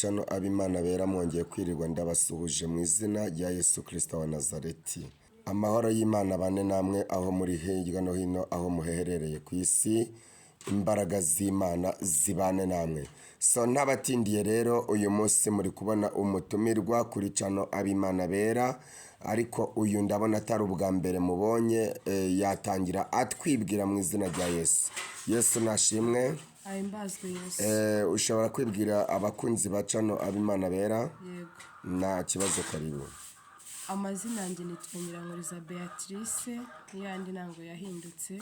channel Abimana Bera, mwongeye kwirirwa, ndabasuhuje mu izina rya Yesu Kirisito wa Nazareti. Amahoro y'Imana bane namwe aho muri hirya no hino, aho muherereye ku isi, imbaraga z'Imana zibane namwe. So ntabatindiye rero, uyu munsi muri kubona umutumirwa kuri channel Abimana Bera, ariko uyu ndabona atari ubwa mbere mubonye. Yatangira atwibwira mu izina rya Yesu. Yesu nashimwe. Ahimbazwe Yesu. Ushobora kwibwira abakunzi ba channel Abimana Bera? Yego. Nta kibazo, karibu. Amazina yanjye nitwa Nyirankuriza Beatrice, n'iyandi ntabwo yahindutse.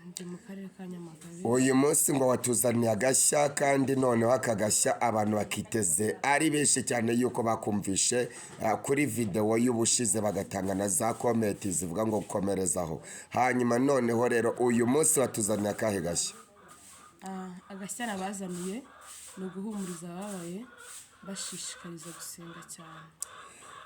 Ndi mu karere ka Nyamagabe. Uyu munsi ngo watuzaniye agashya, kandi noneho aka gashya abantu bakiteze ari benshi cyane, yuko bakumvishe kuri videwo y'ubushize, bagatanga na za comment zivuga ngo komerezaho. Hanyuma noneho rero uyu munsi watuzaniye akahe gashya? Agashya nabazaniye ni uguhumuriza ababaye, bashishikariza gusenga cyane.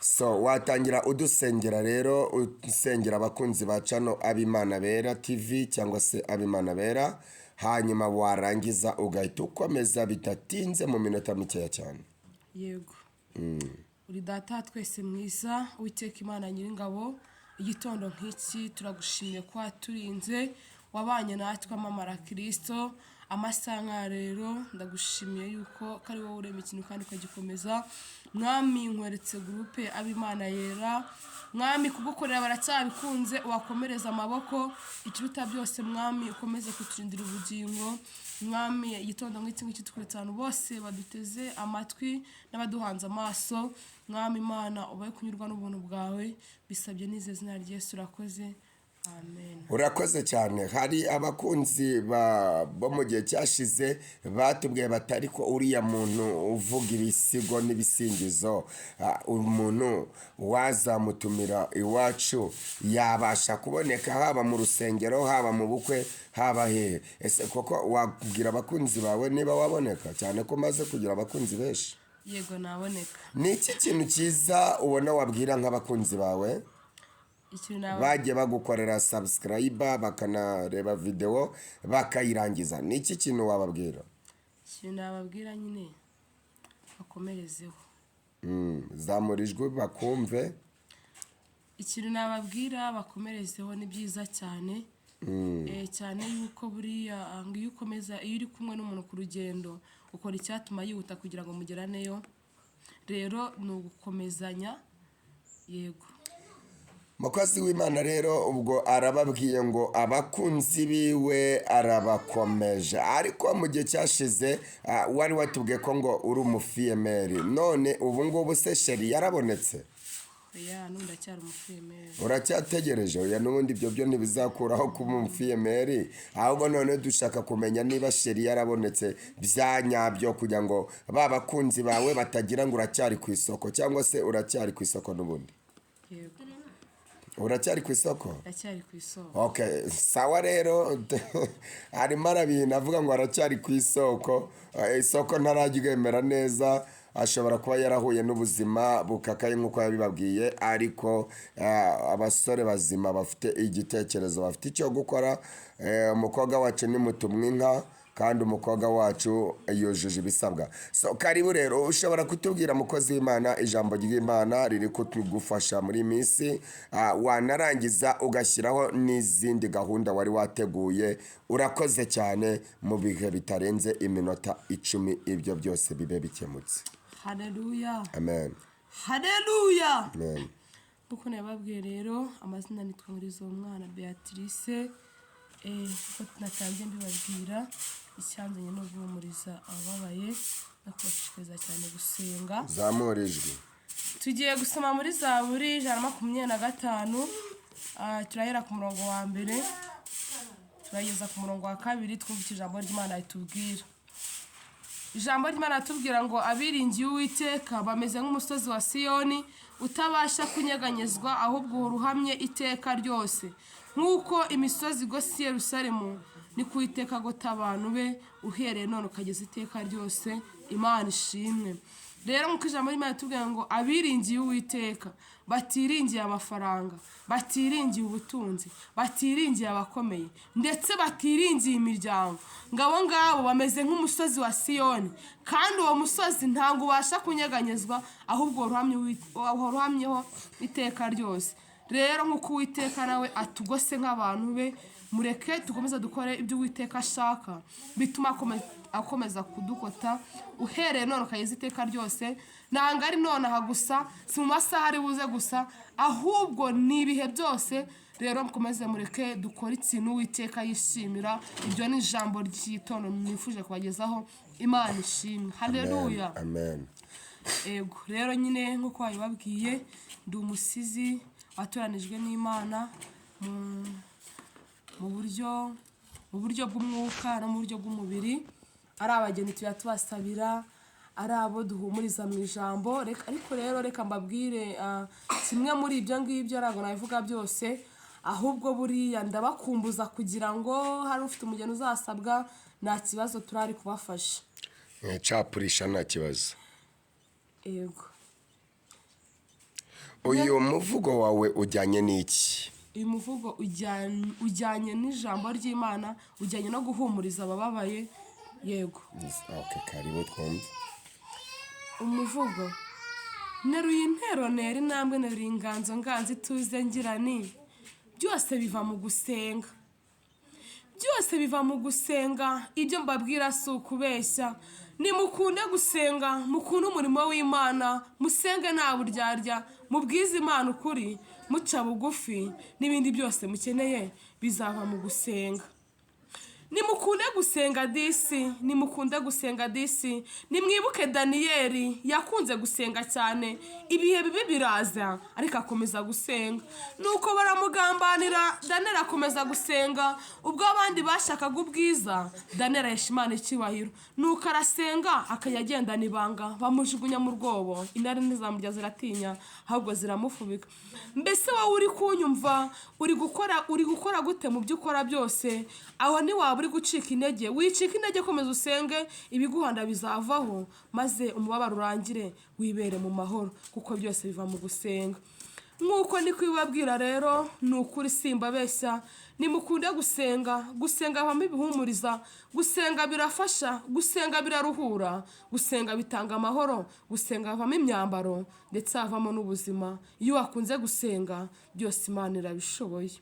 So watangira udusengera rero, usengera abakunzi ba channel Abimana Bera TV cyangwa se Abimana Bera, hanyuma warangiza ugahita ukomeza bidatinze mu minota mikeya cyane. Yego. Uri Data wa twese mwiza, Uwiteka Imana Nyiringabo, igitondo nk'iki turagushimiye ko waturinze, wabanye natwe amamara Kirisito. Amasaha nk'aya rero ndagushimiye yuko ko ari wowe urema ikintu kandi ukagikomeza. Mwami, nkweretse groupe Abimana Yera. Mwami, kugukorera baracyabikunze, ubakomereza amaboko. Ikiruta byose, Mwami, ukomeze kuturindira ubugingo. Mwami, igitondo nk'iki ngiki tukweretse abantu bose baduteze amatwi n'abaduhanze amaso. Mwami Imana, ubahe kunyurwa n'ubuntu bwawe. Bisabye nizeye izina rya Yesu, urakoze, amen. Urakoze cyane. Hari abakunzi bo mu gihe cyashize batubwiye bati: "Ariko uriya muntu uvuga ibisigo n'ibisingizo, umuntu wazamutumira iwacu yabasha kuboneka, haba mu rusengero, haba mu bukwe, haba hehe?" Ese koko wabwira abakunzi bawe niba waboneka, cyane ko umaze kugira abakunzi benshi? Yego, naboneka. Ni iki kintu cyiza ubona wabwira nk'abakunzi bawe Ikintu naba bagiye bagukorera subscribe, bakanareba videwo bakayirangiza? Ni iki kintu wababwira? Ikintu nababwira nyine, bakomerezeho. Zamura ijwi bakumve. Ikintu nababwira, bakomerezeho, ni byiza cyane. Cyane yuko buriya ngo iyo ukomeza, iyo uri kumwe n'umuntu ku rugendo, ukora icyatuma yihuta kugira ngo mugeraneyo. Rero ni ugukomezanya, yego. Mukozi w'Imana rero ubwo arababwiye ngo abakunzi biwe arabakomeje. Ariko mu gihe cyashize wari watubwiye ko ngo uri umufille-mère. None ubu ngubu se chéri yarabonetse? Oya, n'ubu ndacyari umufille-mère. Uracyategereje? Oya, n'ubundi ibyo byo ntibizakuraho kuba umufille-mère. Ahubwo none dushaka kumenya niba chéri yarabonetse bya nyabyo, kugira ngo ba bakunzi bawe batagira ngo uracyari ku isoko, cyangwa se uracyari ku isoko n'ubundi. Yego. Uracyari ku isoko? Ndacyari ku isoko. Okay, sawa. Rero arimo arabintu avuga ngo aracyari ku isoko. Isoko ntararyemera neza, ashobora kuba yarahuye n'ubuzima bukakaye nk'uko yabibabwiye. Ariko abasore bazima bafite igitekerezo, bafite icyo gukora, umukobwa wacu ni mutumwinka, kandi umukobwa wacu yujuje ibisabwa. So karibu rero, ushobora kutubwira, mukozi w'Imana, ijambo ry'Imana riri kutugufasha muri iyi minsi, wanarangiza ugashyiraho n'izindi gahunda wari wateguye. Urakoze cyane. Mu bihe bitarenze iminota 10, ibyo byose bibe bikemutse. Haleluya. Amen. Haleluya. Amen. Nk'uko nababwiye rero, amazina nitwa Nkurizomwana Beatrice. Uko natangiye mbibabwira, icyanzanye no guhumuriza abababaye no kubashishikariza cyane gusenga. Zamura ijwi. Tugiye gusoma muri Zaburi 125. Turahera ku murongo wa mbere turageza ku murongo wa kabiri, twumva icyo ijambo ry'Imana ritubwira. Ijambo ry'Imana ritubwira ngo: "Abiringiye Uwiteka bameze nk'umusozi wa Siyoni utabasha kunyeganyezwa, ahubwo uhora uhamye iteka ryose. Nk'uko imisozi igose i Yerusalemu, ni ku Uwiteka agota abantu be, uhereye none ukageza iteka ryose." Imana ishimwe. Rero nk'uko ijambo ry'Imana ritubwira ngo abiringiye Uwiteka, batiringiye amafaranga, batiringiye ubutunzi, batiringiye abakomeye, ndetse batiringiye imiryango, ngo abo ngabo bameze nk'umusozi wa Siyoni, kandi uwo musozi ntabwo ubasha kunyeganyezwa, ahubwo uhora uhamyeho iteka ryose. Rero nk'uko Uwiteka nawe atugose nk'abantu be, mureke dukomeze dukore ibyo Uwiteka ashaka, bituma akomeza kudukota uhereye none ukageza iteka ryose. Ntabwo ari nonaha gusa, si mu masaha ari buze gusa, ahubwo ni ibihe byose. Rero mukomeze mureke dukore ikintu Uwiteka yishimira. Ibyo ni ijambo ry'igitondo nifuje kubagezaho. Imana ishimwe, haleluya. Amen. Ego, rero nyine nk'uko wabibabwiye, ndi umusizi watoranijwe n'Imana mu buryo bw'umwuka no mu buryo bw'umubiri. Ari abageni tujya tubasabira, ari abo duhumuriza mu ijambo. Ariko rero reka mbabwire, kimwe muri ibyo ngibyo ntabwo nabivuga byose, ahubwo buriya ndabakumbuza kugira ngo hari ufite umugeni uzasabwa, nta kibazo, turari kubafasha. Capurisha nta kibazo. Ego. Uyu muvugo wawe ujyanye n'iki? Uyu muvugo ujyanye n'ijambo ry'Imana, ujyanye no guhumuriza abababaye, yego. Okay, karibu twumve. Umuvugo: nteruye intero, ntera intambwe, nteruye inganzo, nganzo ituze, ngira ni byose biva mu gusenga, byose biva mu gusenga. Ibyo mbabwira si ukubeshya. Nimukunde gusenga, mukunde umurimo w'Imana, musenge nta buryarya, mubwize Imana ukuri, muca bugufi, n'ibindi byose mukeneye bizava mu gusenga. Nimukunde gusenga disi, nimukunde gusenga disi. Nimwibuke Daniyeli, yakunze gusenga cyane. Ibihe bibi biraza, ariko akomeza gusenga. Nuko baramugambanira, Daniyeli akomeza gusenga. Ubwo abandi bashakaga ubwiza, Daniyeli ahesha Imana icyubahiro. Nuko arasenga, akajya agendana ibanga. Bamujugunya mu rwobo, intare ntizamurya, ziratinya, ahubwo ziramufubika. Mbese wowe uri kunyumva, uri gukora gute mu byo ukora byose? Aho ntiwaba uri gucika intege? Wicika intege, komeza usenge, ibiguhanda bizavaho, maze umubabaro urangire, wibere mu mahoro, kuko byose biva mu gusenga. Nk'uko ndi kubibabwira rero, ni ukuri simbabeshya. Nimukunde gusenga. Gusenga havamo ibihumuriza, gusenga birafasha, gusenga biraruhura, gusenga bitanga amahoro, gusenga havamo imyambaro, ndetse havamo n'ubuzima. Iyo wakunze gusenga, byose Imana irabishoboye.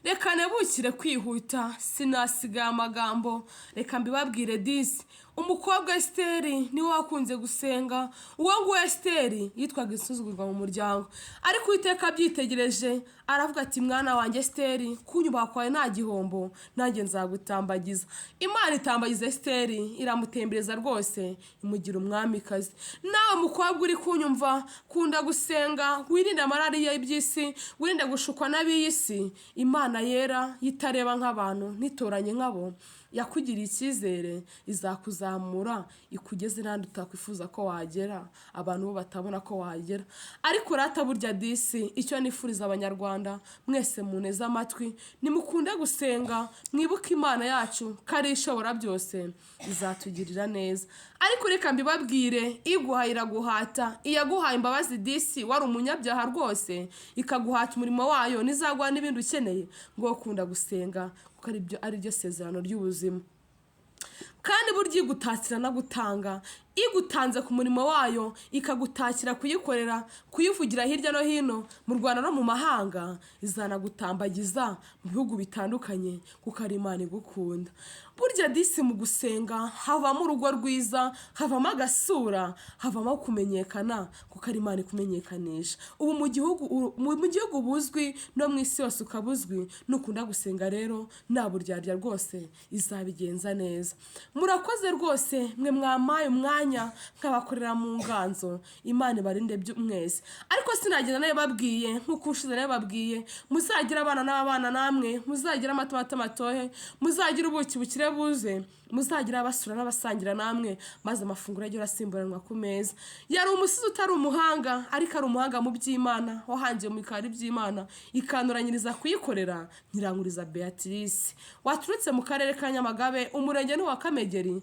Reka nebukire kwihuta, sinasigaye amagambo. Reka mbibabwire disi. Umukobwa Esiteri niwe wakunze gusenga. Uwo nguwo Esiteri yitwaga insuzugurwa mu muryango, ariko Uwiteka abyitegereje aravuga ati: "Mwana wanjye Esiteri, kunyubaha kwawe nta gihombo, nanjye nzagutambagiza." Imana itambagiza Esiteri, iramutembereza rwose, imugira umwamikazi. Nawe mukobwa uri kunyumva, kunda gusenga, wirinde amarari y'iby'isi, wirinde gushukwa n'ab'iyi si. Imana yera yitareba nk'abantu, ntitoranye nk'abo, yakugiriye icyizere, izakuzamura ikugeze n'ahandi utakwifuza ko wagera, abantu bo batabona ko wagera. Ariko rata burya disi, icyo nifuriza Abanyarwanda mwese muneze amatwi, nimukunde gusenga, mwibuke Imana yacu ko ari ishobora byose, izatugirira neza. Ariko reka mbibabwire, iguhaye iraguhata. Iyaguhaye imbabazi disi wari umunyabyaha rwose, ikaguhata umurimo wayo, ntizaguha n'ibindi ukeneye? Ngo kunda gusenga, kuko ari ryo sezerano ry'ubuzima. Kandi burya igutatira no gutanga, igutanze ku murimo wayo, ikagutakira kuyikorera, kuyivugira hirya no hino mu Rwanda no mu mahanga, izanagutambagiza mu bihugu bitandukanye, kuko ari Imana igukunda. Burya disi mu gusenga havamo urugo rwiza, havamo agasura, havamo kumenyekana, kuko ari Imana ikumenyekanisha. Ubu mu gihugu buzwi, no mu isi yose ukaba uzwi. Nukunda gusenga rero nta buryarya rwose, izabigenza neza. Murakoze rwose mwe mwamaye umwanya nkabakorera mu nganzo. Imana ibarinde mwese. Ariko sinagenda nabibabwiye nk'uko ushize nabibabwiye: muzagire abana n'abana namwe, muzagire amata matohe, muzagire ubuki bukire buze, muzagire abasura n'abasangira namwe, maze amafunguro ajye asimburanwa ku meza. Yari umusizi utari umuhanga, ariko ari umuhanga mu by'Imana, wahangiye mu bikari by'Imana, ikanuranyiriza kuyikorera. Nyirankuriza Beatrice, waturutse mu karere ka Nyamagabe, umurenge ni uwa Kamegeri.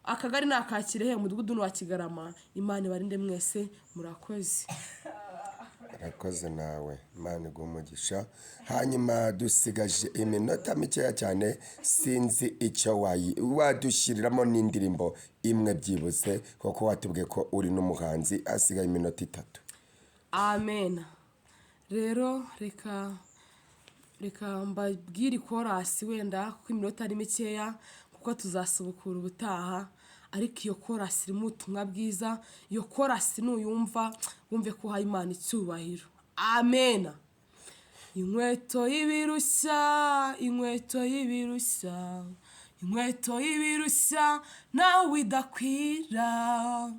Akagari ni aka Kirehe, umudugudu ni uwa Kigarama. Imana ibarinde mwese, murakoze. Urakoze nawe, Imana iguhe umugisha. Hanyuma dusigaje iminota mikeya cyane, sinzi icyo wadushyiriramo n'indirimbo imwe byibuze, kuko watubwiye ko uri n'umuhanzi, hasigaye iminota 3. Amen. Rero reka mbabwire ikorasi wenda, kuko iminota ari mikeya, kuko tuzasubukura ubutaha. Ariko iyo korasi irimo ubutumwa bwiza, iyo korasi nuyumva wumve ko uhaye Imana icyubahiro. Amen. Inkweto y'ibirushya, inkweto y'ibirushya, inkweto y'ibirushya nawe idakwira,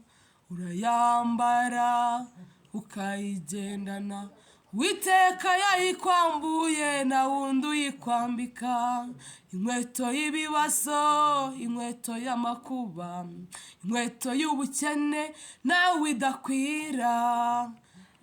urayambara ukayigendana. Uwiteka yayikwambuye na wundi uyikwambika. Inkweto y'ibibazo, inkweto y'amakuba, inkweto y'ubukene nawe idakwira,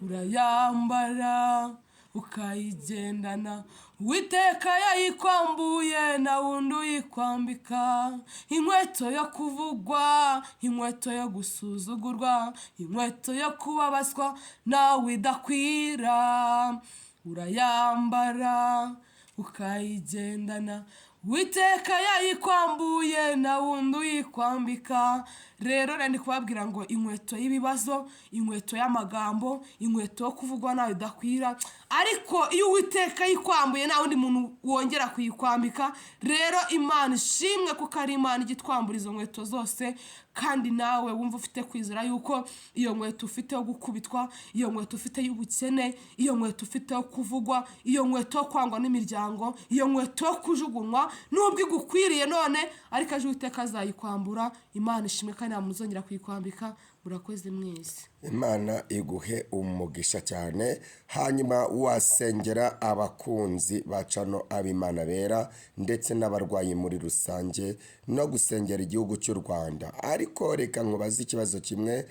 urayambara ukayigendana. Uwiteka yayikwambuye na wundi uyikwambika. Inkweto yo kuvugwa, inkweto yo gusuzugurwa, inkweto yo kubabazwa nawe idakwira, urayambara ukayigendana. Uwiteka yayikwambuye na wundi uyikwambika. Rero ndi kubabwira ngo inkweto y'ibibazo, inkweto y'amagambo, inkweto yo kuvugwa nawe idakwira, ariko iyo Uwiteka yikwambuye nta wundi muntu wongera kuyikwambika. Rero Imana ishimwe kuko ari Imana ijya itwambura izo nkweto zose, kandi nawe wumva ufite kwizera yuko iyo nkweto ufite yo gukubitwa, iyo nkweto ufite y'ubukene, iyo nkweto ufite yo kuvugwa, iyo nkweto yo kwangwa n'imiryango, iyo nkweto yo kujugunywa, nubwo igukwiriye none, ariko ejo Uwiteka azayikwambura. Imana ishimwe kandi nta muntu uzongera kuyikwambika. Murakoze mwese. Imana iguhe umugisha cyane. Hanyuma wasengera abakunzi ba cano ab'Imana bera ndetse n'abarwayi muri rusange, no gusengera igihugu cy'u Rwanda. Ariko reka nkubaze ikibazo kimwe.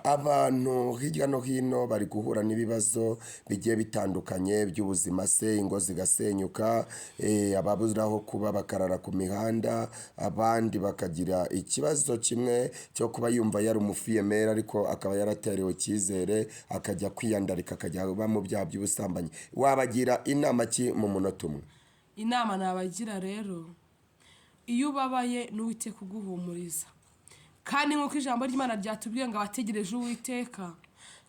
Abantu hirya no hino bari guhura n'ibibazo bigiye bitandukanye by'ubuzima, se ingo zigasenyuka, ababura aho kuba bakarara ku mihanda, abandi bakagira ikibazo kimwe cyo kuba yumva yari umufiyemeri ariko akaba yaraterewe icyizere akajya kwiyandarika, akajya aba mu byaha by'ubusambanyi. Wabagira inama ki mu munota umwe? Inama nabagira rero, iyo ubabaye n'Uwiteka uguhumuriza, kandi nk'uko ijambo ry'Imana ryatubwiye ngo abategereje Uwiteka,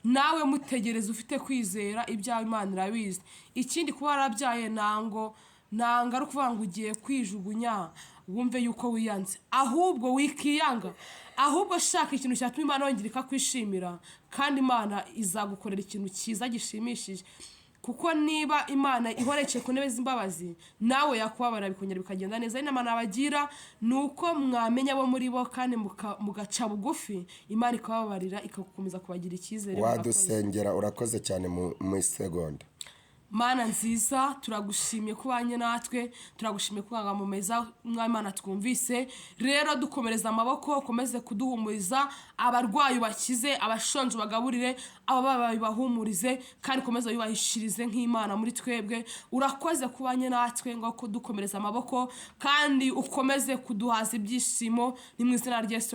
nawe mutegereze ufite kwizera, ibyawe Imana irabizi. Ikindi, kuba warabyaye ntango nanga ari ukuvuga ngo ugiye kwijugunya wumve yuko wiyanze, ahubwo wikiyanga, ahubwo shaka ikintu cyatuma Imana yongera ikakwishimira, kandi Imana izagukorera ikintu cyiza gishimishije. Kuko niba Imana ihora yicaye ku ntebe z'imbabazi, nawe yakubabarira bikongera bikagenda neza. Inama nabagira ni uko mwamenya abo muri bo, kandi mugaca bugufi, Imana ikababarira ikagukomeza kubagira icyizere. Wadusengera, urakoze cyane, mu isegonda. Mana nziza, turagushimiye ko ubanye natwe, turagushimiye ko amagambo meza Mwami twumvise. Rero dukomereza amaboko, ukomeze kuduhumuriza, abarwayi ubakize, abashonje ubagaburire, abababaye ubahumurize, kandi ukomeze wiyubahishirize nk'Imana muri twebwe. Urakoze ko ubanye natwe, ngo kudukomereza amaboko, kandi ukomeze kuduhaza ibyishimo. Ni mu izina rya Yesu.